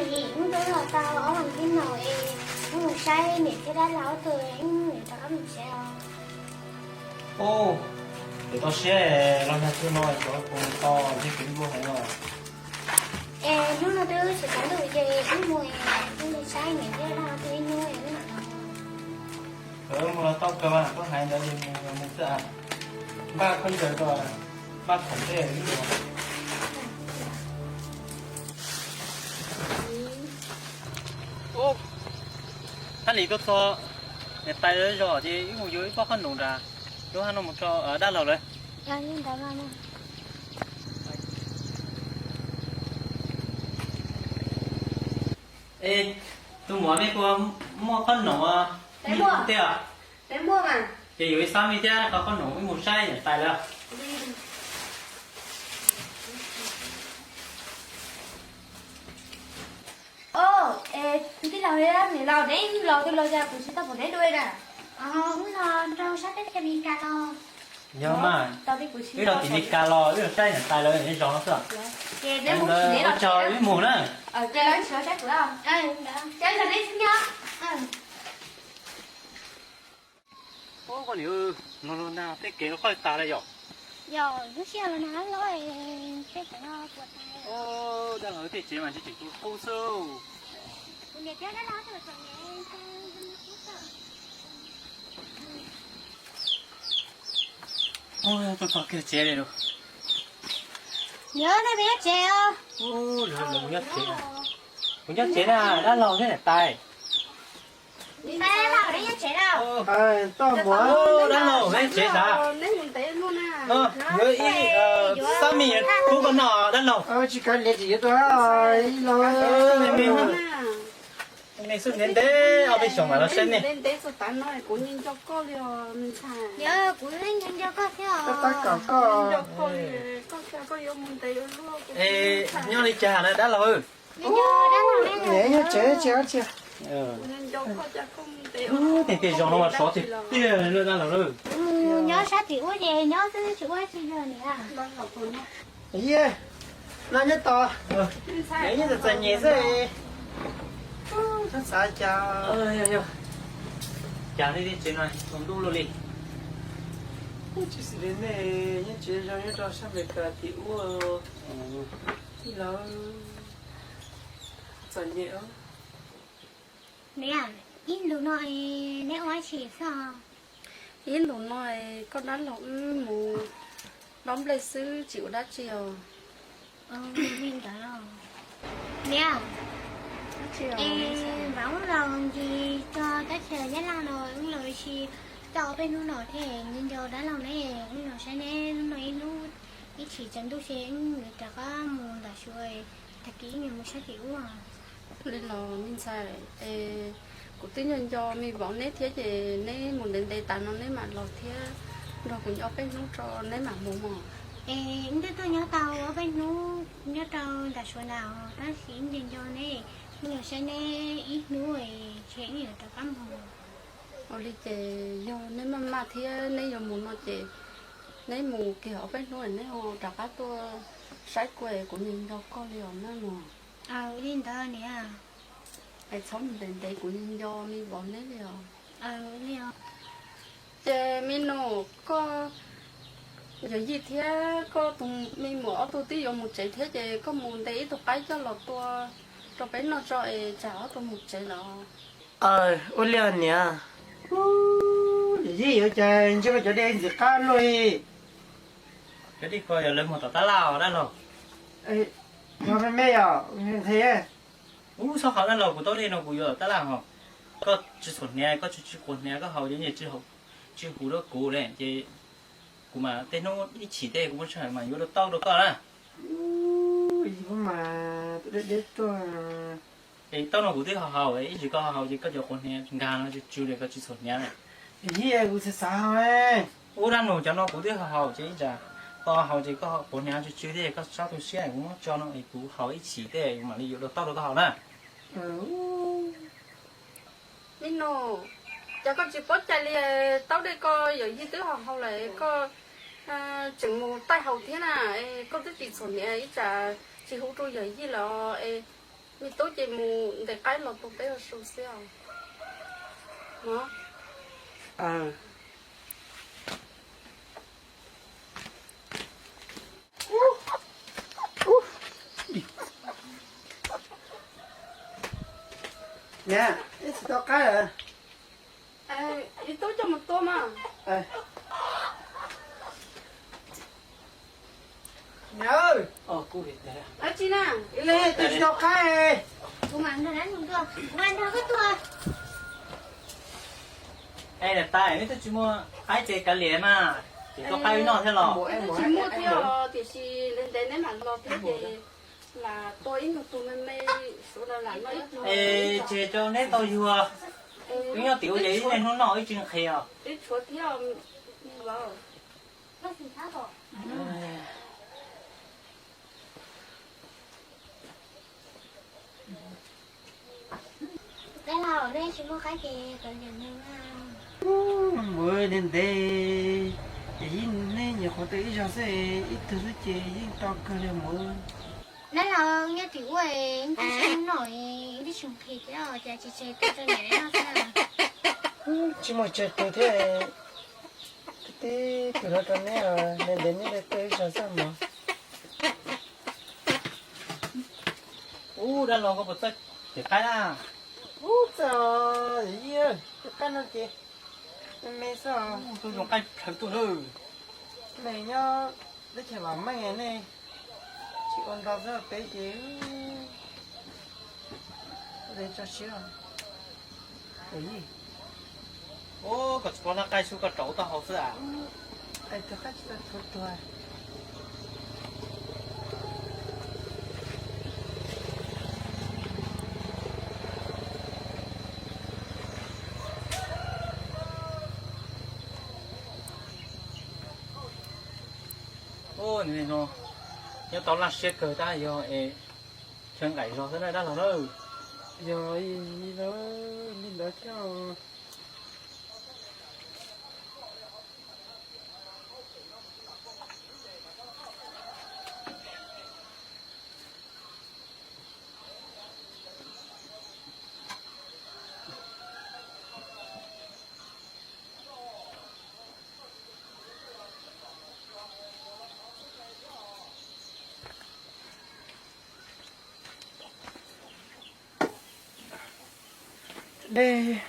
Nim wb twb los tau ob vas thib no es wb mus saib niam thiab dab laug ob tug, wb rov qab mus tsev os. Ub, kuv tau siab los nag tsuag no xyov puas mus tau, ntshe kuv npau heev os. Es hnub no twb tsis tsaus ntuj ces wb mus, wb mus saib niam thiab dab laug ob tug ib hnub es wb mam los. Mus los tau kawg mas, koj hais ntawd ces mus, mus xwb. Npaj khaub ncaws rau, npaj khoom tej wb mus. Ub, Thaj Lis, koj txog niam tais lawv zos ces wb mus yuav ib pob qhob noom nram lub hav no mus rau dab laug lawv. Es tus muam, nej puas muaj qhob noom tej? Ces yuav ib xab me thiab qhov qhob noom wb mus saib niam tais lawv. Tij laug, niam laus, neb los twg los cas kuv tsis tau pom neb dua na? Wb los rau sab teb chaws Amelikas los. Yog mas, wb los tim Amelikas los wb los saib niam tais lawv zos no xwb. Ces ua tsaug, wb mus na. Ub, koj niam, no los nag tej kev no qhov tas li yom. Yog, lub sij hawm no nag los, tej kev no puas tas. Dab laug tej tsev mas tseem tu qub xwb. Kuv niam thiab dab laug tseem nyob qub xwb. Tuaj txog kiag tsev li lauj. Niam, nej puas nyob tsev os? Kuv nyob tsev, kuv nyob tsev na, dab laug thiab niam tais. Dab laug, neb tsev sav? Yuav ib xab me pub koj noj dab laug. Tsis kav liam, tsis yuav tua ib lo. Me xwb, ntev ntev ob peb xyoos mam los saib nej. Kuv nco koj li os, me ntxhais. Kuv nco koj thiab os. Koj yuav mus ntev ua luaj. Es nyob li cas na dab laug? Nyob tsev tsis ua dab tsi. Tej tej zos no mas sov tiag tiag li dab laug. Nyob sab tim ub ces nyob xwb tsis ua dab tsi li niam. Yog no nyob tos, nyob txom txom nyem xwb. Txhob xav cas. Cas nej tej tsev no tsaus ntuj luaj li. Kuj tsis xws li nej, nyob tsev zoo nyob rau sab Amelikas tim ub. Tij laug, txom nyem os. Niam, ib ntus no neb ua dab tsi xwb os? Ib ntus no koj dab laug wb mus dob nplej xwb tsis ua dab tsi os. Li ntawd los. Niam, es vam wb los ncig txog teb chaws Nyab Laj no wb los ua si tau ob peb hnub no thiab, nco nco dab laug ne, wb los saib neb hnub no ib hnub ib chim tsaus ntuj ces wb yuav rov qab mus ntawm Suav, tag kis wb yuav mus saib tim ub. Li los me ntxhais, es kuv twb nco nco me vauv neb thiab ces neb mus ntev ntev tas no neb mam los thiab, nrog kuv nyob ob peb hnub tso neb mam mus mog. Es wb twb tuaj nyob tau ob peb hnub nyob rau ntawm Suav ntawd tab sis wb nco nco neb, wb los saib neb ib hnub ces wb yuav rov qab mus. Ua li ces yog neb maj maj thiab neb yuav mus no ces neb mus kiag ob peb hnub neb ho rov qab tuaj saib kuv, kuv nco nco koj li os na mog. Li ntawd niam. Es txhob mus ntev ntev, kuv nco nco me vauv neb li os. Ces me nus, koj yawm yij thiab koj tus me muam ob tug twb yuav mus tsev thiab ces koj mus ntes ib tug qaib coj los tua rau peb noj tso es tsam ob tug mus tsev lawm. Aw, ua li niam. Yawm yij, ua cas ntshe koj cov dej ntxim qab luaj li. Cov dej ko yog lawv mus tom tab laj os dab laug. Ua me me os, nqhis. Ub, txhob hais dab laug, kuv taub dej no kuv yuav tom tab laj hos. Koj tsis txhuam hniav, koj tsis tsis quav hniav, koj haus ces tsis huv rau kuv li ces kuv mam tej hnub ib chim tej kuv muab tsawg mas yuav rau taub rau koj na. Es taub no kuv twb ho haus, ib tsam koj ho haus ces koj cov quav hniav nkag no tsw tsw li, koj tsis txhuam hniav na. Ub, dab laug, cov no kuv twb ho haus ces ib tsam koj haus ces koj quav hniav tsw tsw thiab koj txhob tu siab, kuv muab tso no es kuv haus ib chim tej kuv mam li yuav rau taub rau koj haus na. Me nus, cas koj tsis paub cai li, taub dej ko yawm yij twb ho haus lawm koj tseem mus taij haus thiab na, koj twb tsis txhuam hniav ib tsam tsis huv rau yawm yij los es Me tub ces mus ntes qaib los pub peb ua su xwb os. Niam, ib tsis tau qaib lawm. Ib tub coj mus tua mas. Niam, ib leeg twb tsis tau qaib. Es niam tais, neb twb tsis muaj qaib ces kav liam mas, tsis tau qaib wb noj thiab los? Tsis muaj thiab, tiam sis ntev ntev neb mam los thiab ces lam tua ib nyuag tus me me, sawv daws lam noj ib tus. Es tseg rau neb tau yuag, wb nyob tim ua ces ib leeg hnub noj ib tsis nqhis os. Tshuav thiab. Dab laug, neb tsis muaj qaib ces kav liam. Mus ntev ntev, ces yeej neb nyuam qhuav tau ib zaug xwb, ib tug xwb ces yeej tau kawg li mus. Dab laug, nyob tim ua twb tsis noj, twb tsis nqhis thiab, cas tsis tseg tua rau niam noj xwb? Tsis muaj tseg tus thiab, tib tug no rau neb, ntev ntev neb tua ib zaug xwb mog. Ub, dab laug, koj puas txawj cem qaib na? Ub, txawj, tus qaib no ces me me xwb. Ub, tus zoo qaib plhawv tuaj na. Meem nyob teb chaws vam meej nej tsis ua ntau xwb, peb ces tso siab. Ub, koj tsis paub hlab qaib xwb koj rau taub hau xwb as. Ub, nyob tau laj siab kawg tab yog es chaw nqaim zog xwb na dab laug na. Yog li ntawd thiab. Dej.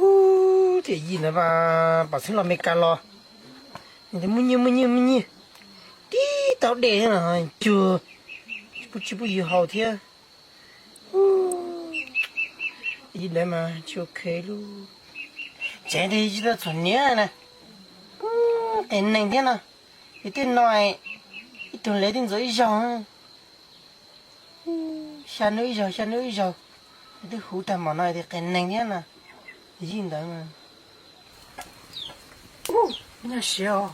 Ub, thiaj yim ntawd mas pom xeeb los Meskas los, muaj nyiaj muaj nyiaj muaj nyiaj, tib tau dej thiab no, cuag tsis pub yus haus thiab. Yim ntawd mas tsis ok lub. Tsev twg tsis tau txom nyem na, qias neeg thiab no. Yus tej no ib tug lev twb ntxuav ib zaug, xya hnub ib zaug, xya hnub ib zaug, twb huv tag npaum no tias qias neeg thiab no. Yim ntawd mas nyaj siav os.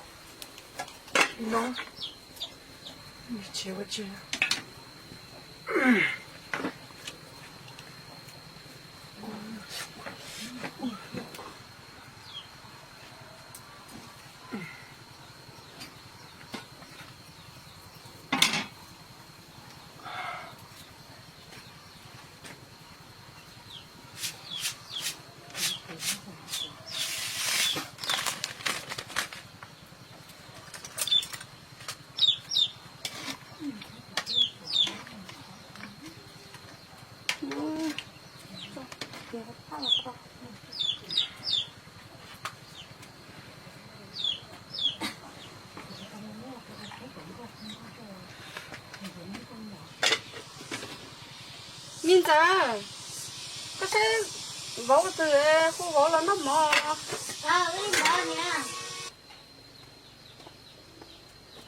Me ntxawm, koj saib vauv tus, hu vauv los noj mov.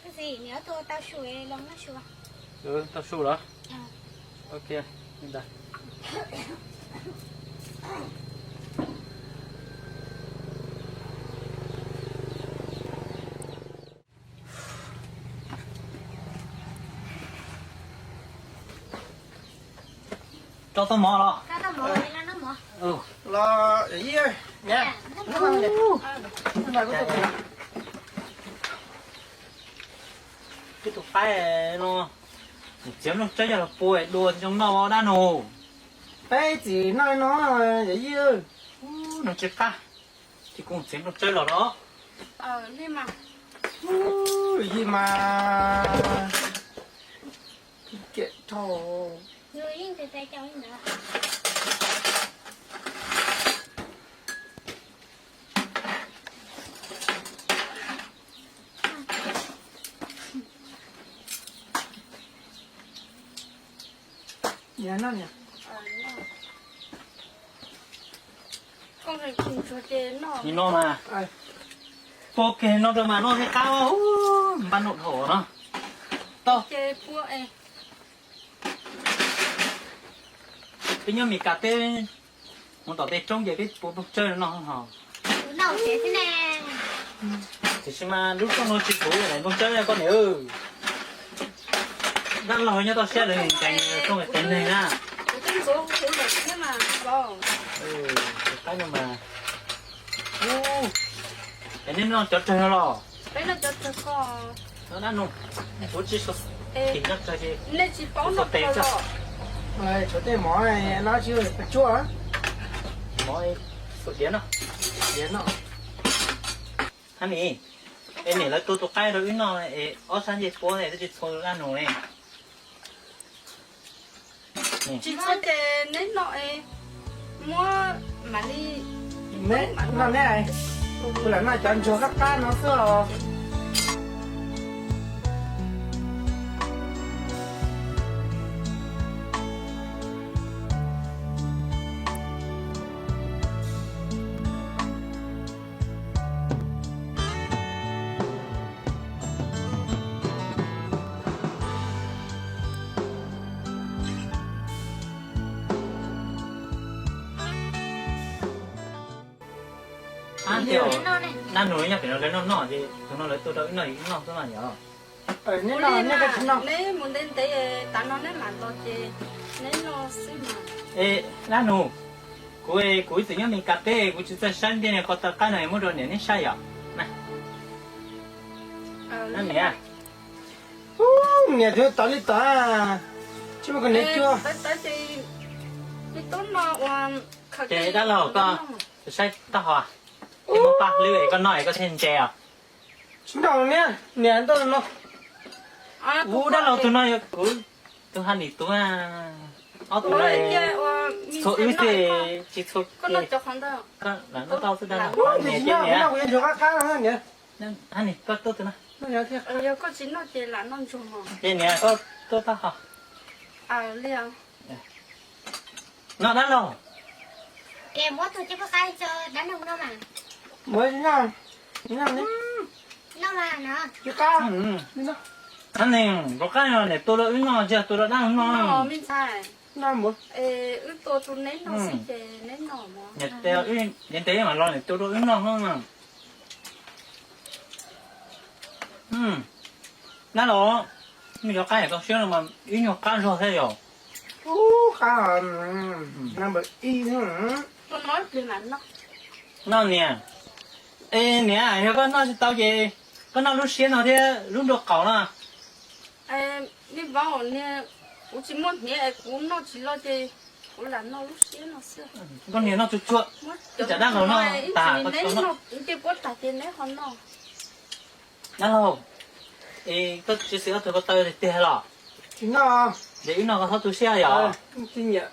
Tab sis niam tua tau su los noj su. Tau su los? Ok, li ntawd. Rau tau mov los? Los, ib, tus qaib no, txiav nplooj tsawb coj los pua dua zoo noj dab nug. Peb txiv noj no, yawm yij. Nws tsis qab, ces kuv txiav nplooj tsawb los los. Yij mas, kiam dhau. Nim no mas, pua kiag no rau mas noj thiaj qab, npaj noj dhau no. Tau. Peb nyob Mes Kas teb, mus tom tej roob ces peb pua nplooj tsawb no ho. Tiam sis mas lub rooj no tsis puv nplooj tsawb koj niam. Dab laug nyob toj siab lawv nkees rooj qias neeg na. Qaib no mas, es nej noj cov rawg no los? Dab nug, kuv tsis, nej tsis paub noj rawg los? Tshuav tej mov no tsis tsuaj, mov diav no, diav no. Hab nim, es niam lawv tua tus qaib rau wb noj es ob sab ncej puab twb tsis txhua dab nug ne. Tsis txhua ces neb noj, muab mam li noj neb, kuv lam noj cov ntsuag qab qab no xwb os. Dab nug nyob pem no lawv noj noj ces tus no lawv tua rau wb noj wb noj xwb mas yog. Neb mus ntev ntev tav no neb mam los ces neb noj xwb mas. Dab nug, kuv, kuv ib txwm nyob Mes Kas teb kuv tsis txawj saib ntiaj no qhov taw qaib no muab rau niam neb saib yom. Niam, niam tus tod li tod, tsis muaj kom niam cua. Ces dab laug koj saib taub hau, es muab paj hlwb es koj noj es koj thiaj ntse os. Tsis noj niam, niam noj no. Kuv dab laug tus no yog kuv tus Hab Nim tus, ob tug no txhua wb xwb tsis txhua. Koj noj cov qhov ntawd. Koj lam noj tau xwb dab laug. Niam, niam, Hab Nim koj tuaj tus no. Ces niam koj tuaj taub hau. Noj dab laug. Hab Nim, rov qab niam tua rau wb noj tsis tua rau dab laug noj. Niam tes, niam tes mam los niam tua rau wb noj. Dab laug, nej cov qaib tau siab no mas ib nyuag qab zog thiab yom. Ub, qab, noj niam. Es niam, yog koj noj tsis tau ces koj noj lub siab no thiab lub nraub qaum no. Kuv tsis muaj hniav es kuv noj tsis loj ces kuv lam noj lub siab no xwb. Koj niam noj tsuag tsuag, tsam dab laug noj tas koj tsis tau noj. Dab laug, es koj tsis xwm ob tug ko taw tiag tiag los? Tsis noj. Ces wb noj koj txhob tu siab yom. Nyob tim Mes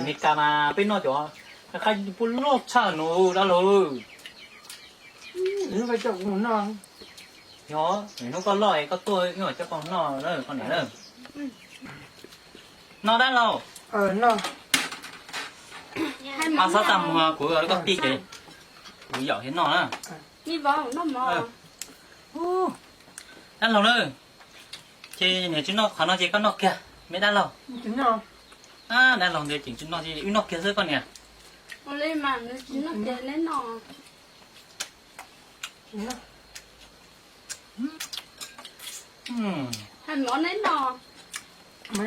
Kas mas peb noj cov qaib puab loj tshaj nus dab laug. Yog, hnub koj loj es koj tuaj wb mam coj koj noj na koj niam na. Noj dab laug. Mas xob tag mus kuv koj tij ces kuv yaum thiab noj na. Dab laug na, ces niam tsis noj qhov no ces koj noj kiag me dab laug. Dab laug ntawd ces tsis noj ces wb noj kiag xwb koj niam.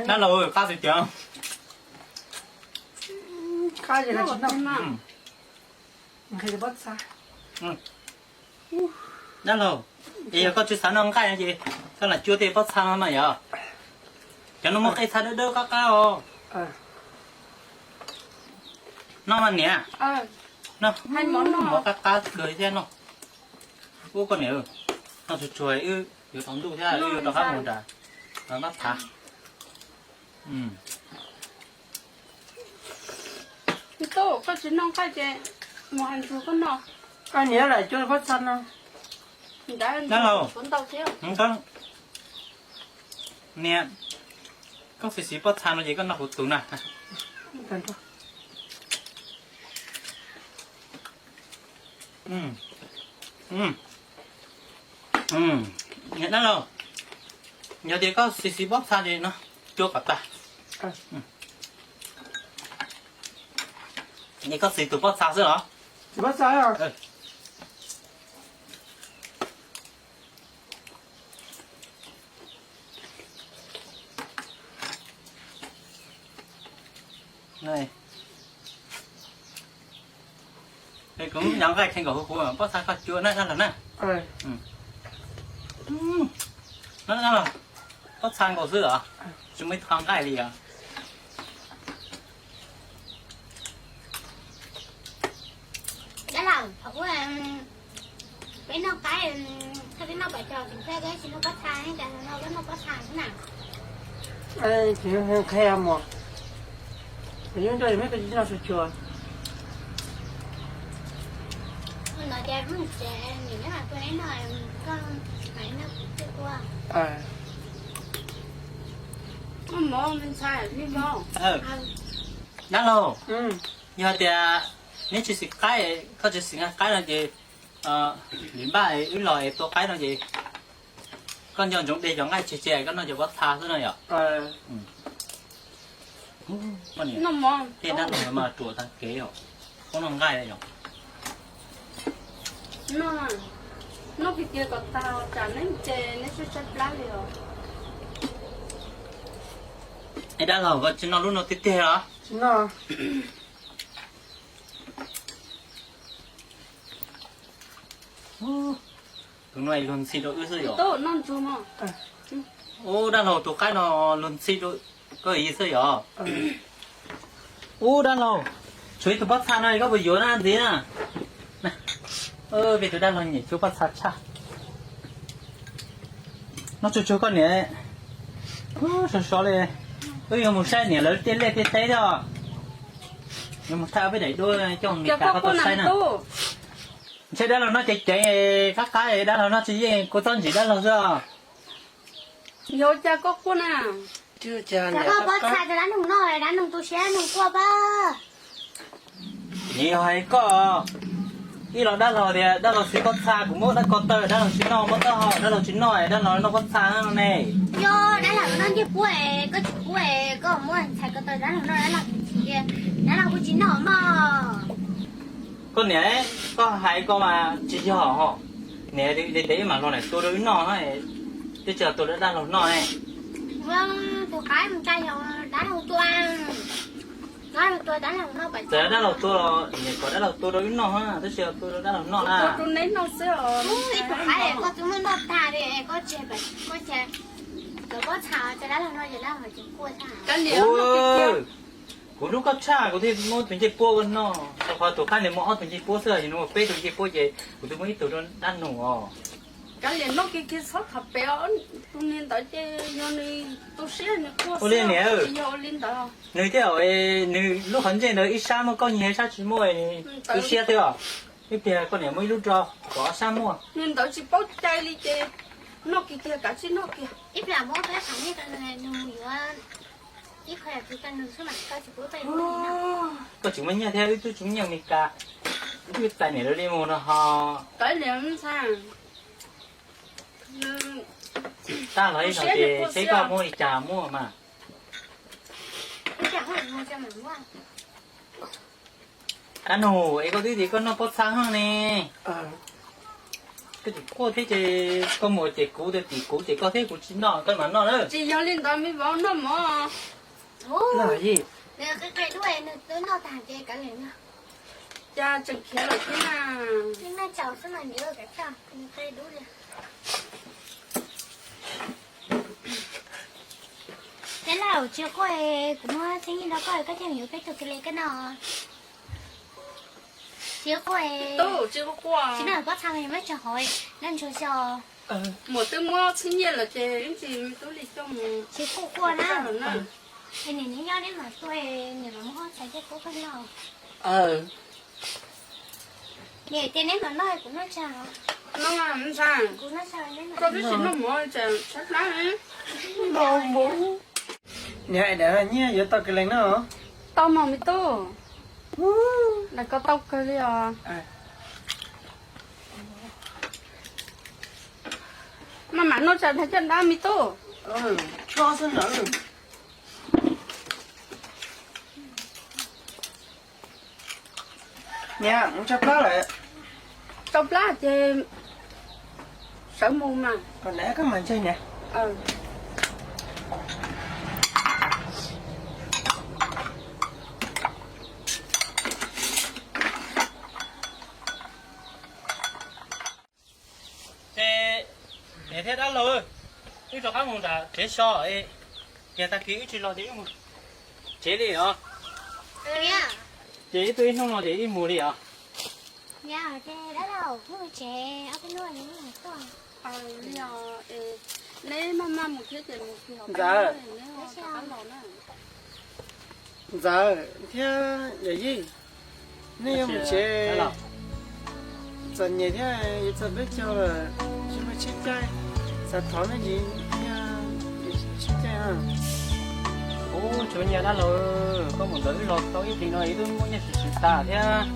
Dab laug qab tiag tiag. Dab laug, es yog koj tsis xav noj nqaij no ces koj lam cuab tej pob txha no mas yog. Cov no muaj qej txha dawb dawb qab qab os. Noj mas niam. Noj, mov qab qab kawg thiab no. Ub koj niam, noj tsuag tsuag wb yuav tau ntuj thiab wb yuav rov qab mus nram mab phav. Koj tsis noj nqaij ces mus hais ntsuag koj noj. Koj niam lam cuab pob txha no. Dab laug, niam, koj xis xis pob txha no ces koj noj kuv tus na. Niam dab laug, yog tias koj xis xis pob txha ces no, cuab kom tag. Es koj xis tus pob txha xwb los? Kuv nyob nqaij kheej nkaus huv huv pob txha koj cuab na dab laug na. Pob txha nkaus xwb os, tsis muaj ib qho nqaij li os. Dab laug, thaum ub peb noj qaib, thaum peb noj pais tso tseem txawj peb tsis noj pob txha, cas no peb noj pob txha xwb na. Qhia mus, nyob nrog meb koj tsis noj tsuag tsuag. No ces nim nyob mas koj noj, koj noj kuv thiaj kua. Dab laug, yog tias neb tsis xis qaib, koj tsis xis nqa qaib no ces, lim npaj wb los es tua qaib no ces koj nco ntsoov de cov nqaij tseg tseg koj noj cov pob txha xwb no yom. Tej dab laug mas ruam tag kev os, koj noj nqaij yom. Noj kiag kiag kom tag tsam neb mus ces neb tshaib tshaib plab li os. Es dab laug koj tsis noj lub no tiag tiag los? Tus no luag ntxhi rau wb xwb yom. Ub dab laug tus qaib no luag ntxhi rau koj xwb yom. Ub dab laug, tshuav ib tug pob txha no koj puas yuav na ntxiv na? Peb tus dab laug nyiam cuab pob txha tshaj. Noj tsuag tsuag koj niam. Sov sov li. Wb yuav mus saib niam lawv tej liaj tej teb thiab. Yuav mus thaij ob peb daim duab coj mus Meskas koj tau saib na. Ntshe dab laug noj ceev ceev qab qab, dab laug noj tsis yeej, kuv txhob ntsim dab laug xwb os. Yog ua cas koj quaj na? Cas koj pob txha rau dab laug noj, dab laug tu siab dab laug quaj pab. Nws yog hais koj, ib los dab laug tias dab laug siv pob txha kuv muab dab ko taw dab laug tsis noj, muab taub hau dab laug tsis noj, dab laug noj pob txha no ne. Yog dab laug noj ncej puab, koj tsis puab, koj muab ntxhais ko taw dab laug noj, dab laug tsis, dab laug kuj tsis noj mog. Koj niam, koj hais koj mas tsis yog hos. Niam, tes ib mam los niam tua rau wb noj, twb tsis yog tua rau dab laug noj ne. Tus qaib mus tsa yog dab laug tua, dab laug tua dab laug noj. Txawm dab laug tua los niam kom dab laug tua rau wb noj, twb tsis yog tua rau dab laug noj na. Ib tus qaib koj twb muab noj tag li, koj tsis, koj tsis, koj pob txha tsa dab laug noj ces dab laug tsis quaj tag. Kuv hlub koj tshaj kuv thiaj muab tus ncej puab koj noj, rau qhov tus qaib ntawd muaj ob tug ncej puab xwb, yog nws muaj peb tug ncej puab ces kuv twb muab ib tug rau dab laug os. Kav liam noj kiag kiag txhob tham pem, tus niag ntawd ces yog nws tu siab nws quaj xwb, yog ua li ntawd. Nws thiab, nws lub qhov ntsej ntawd ib sab muaj kauj nyiaj ib sab tsis muaj, tu siab thiab os. Ib pliag koj niam muab ib lub rau kom ob sab muaj. Nws ntawd tsis paub cai li ces noj kiag kiag kav tsij noj kiag. Ib pliag muab peb qhov nyiaj rau nws, nws yuav ib qho yam twg rau nws xwb mas koj tsis pub peb. Koj tsis muaj nyiaj thiab, wb twb tsis muaj nyiaj Meskas, wb txais niam lawv li mus no ho. Kav liam ntxhais, nws Tag los ib zaug ces seb koj muaj li cas muaj mas. Dab Nug, es koj twb tias koj noj pob txha heev ne. Koj tsis quaj thiab ces koj mus ces kuv tias tim kuv ces koj thiab kuv tsis noj koj mam noj na. Tsis yog li ntawd me vauv, noj mov. Cas tseem khiav lawm thiab na. Dab laug, tsis quaj, kuv muab txheeb nyiaj rau koj, koj thiaj yuav peb tug kis les koj noj. Tsis quaj, tsis noj pob txha mas muab tso hauv, noj ntsuag xyov. Muam twb muab txheeb nyiaj lawm ces ib ntsis me tub li coj mus. Tsis quaj quaj na. Es niam neb nyob neb mam tuaj, niam mam muab txhais coj pub koj noj. Niam tias neb mam noj, kuv noj tshaj. Kuv noj tshaj, koj twb tsis noj mov tsam tshaib plab. Niam, daim nyiaj yuav tau kis lees no. Tau mas me tub. Daim ko tau kawg li os. Maj mam noj tsam dhau caj dab me tub. Chob xwb na. Niam, mus tsau plab lawm. Tsau plab ces sawv mus mas. Kom lawv koj mam ntseg niam. Ces niam thiab dab laug, wb rov qab mus nram tsev so, yog tag kis wb tsis los ces wb mus tsev li os. Ces ib tug ib hnub no ces wb mus li os. Ntxawm, Ntxawm thiab Yawm Yij, nej yuav mus tsev. Txom nyem thiab yuav txog peb caug lawm, tsis muaj tsheb caij, xav thov nej tsis, tsis muaj tsheb caij. Ub, tsuav nyias dab laug, koj mus ntawd wb los tau ib hlis no wb twb muaj nyiaj tsis tsis tas thiab.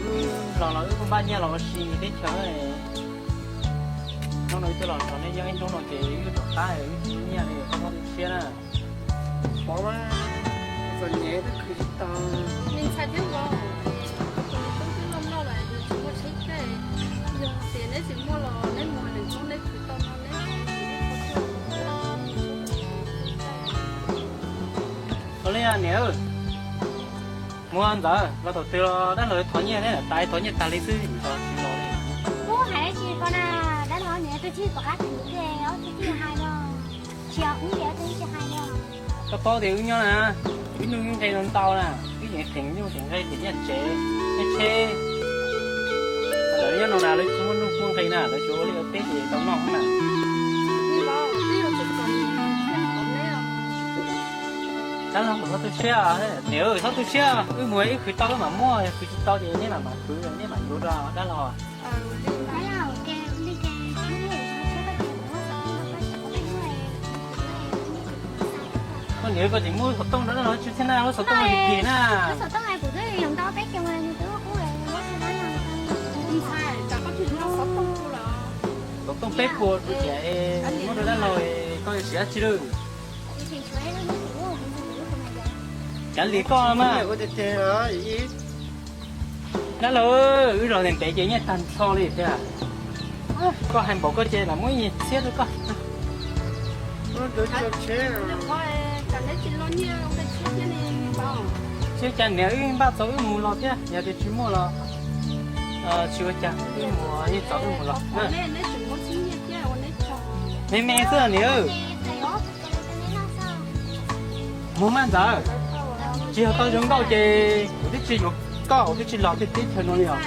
Wb los los wb kuj npaj nyiaj los ua si teb chaws. Hnub no wb twb los nrog nej nyob ib hnub no ces wb rov qab wb tsis muaj nyiaj li, koj txhob tu siab na. Pov mas txom nyem twb khwv tsis tau. Me ntxhais thiab vauv, tus me tub twb loj loj lawm, nws tsis muaj tsheb caij. Yog tias neb tsis muaj los neb mus lwm hnub neb khwv tau no neb ho mus ib qho tuaj. Ua li niam, mus Ntxawm, los thaum twg los dab laug thov nyiaj neb tais thov nyiaj tag li xwb los tsis los li. Ub, hais dab tsi ko na, dab laug niam twb tsis pom qab khwv li, ob tug tij hais no, tsis yog ub li ob tug tsis hais no. Koj paub tias wb nyob na, wb nuj nqi no ntau na, wb yeej theem nyuj theem nqi theem nyiaj tsev, nyiaj tsheb. Lawv nyob no na lawv tsis muaj nuj muaj nqi na, lawv tsuas ua liaj ua teb ces tau noj xwb na. Dab laug txhob tu siab, niam txhob tu siab, wb mus wb khwv tau wb mam muaj, yog khwv tsis tau ces neb mam mam khwv neb mam yuav rau dab laug. Koj niam, koj tseem muab lub xov tooj rau dab laug tso thiab na, lub xov tooj lim lim na. Xov tooj peb puas kuv tias muab rau dab laug, koj yuav siv dab tsi lawm? Cav li koj mas. Dab laug, wb los ntev ntev ces nyiaj tag nrho li thiab. Koj hais npaum koj ces lam muab ib nyuag txhiab rau koj. Tsis ua cas niam, wb npaj txaus wb mus los thiab, yog tias tsis muaj los tsis ua cas, wb mus yeej txaus wb mus los. Me me xwb niam. Mus mas Ntxawm, tsis yog koj zoo nkauj ces kuv twb tsis yuav koj, kuv twb tsis los tej teb chaws no li os.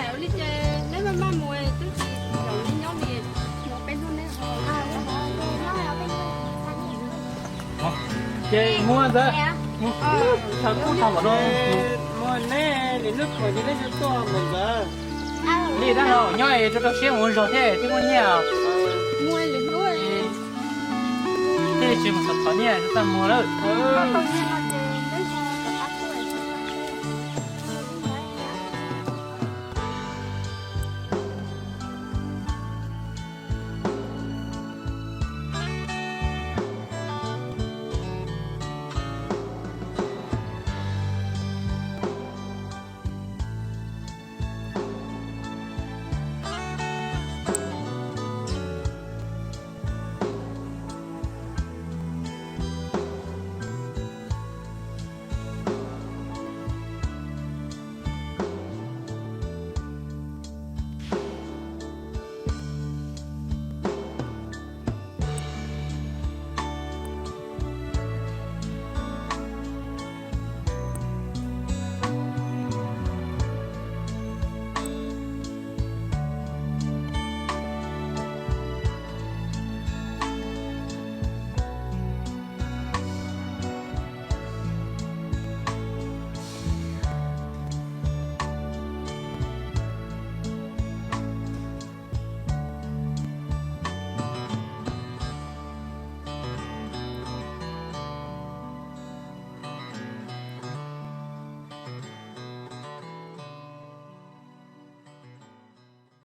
Ces mus Ntxawm, thaum kub thaum no, mus neb li lub khaum ces neb yuav tuaj mus Ntxawm. Li dab laug nyob es rau rau siab mus zog thiab twb muaj nyiaj. Thiaj li tsis mus thov thov nyiaj txaj muag lawm.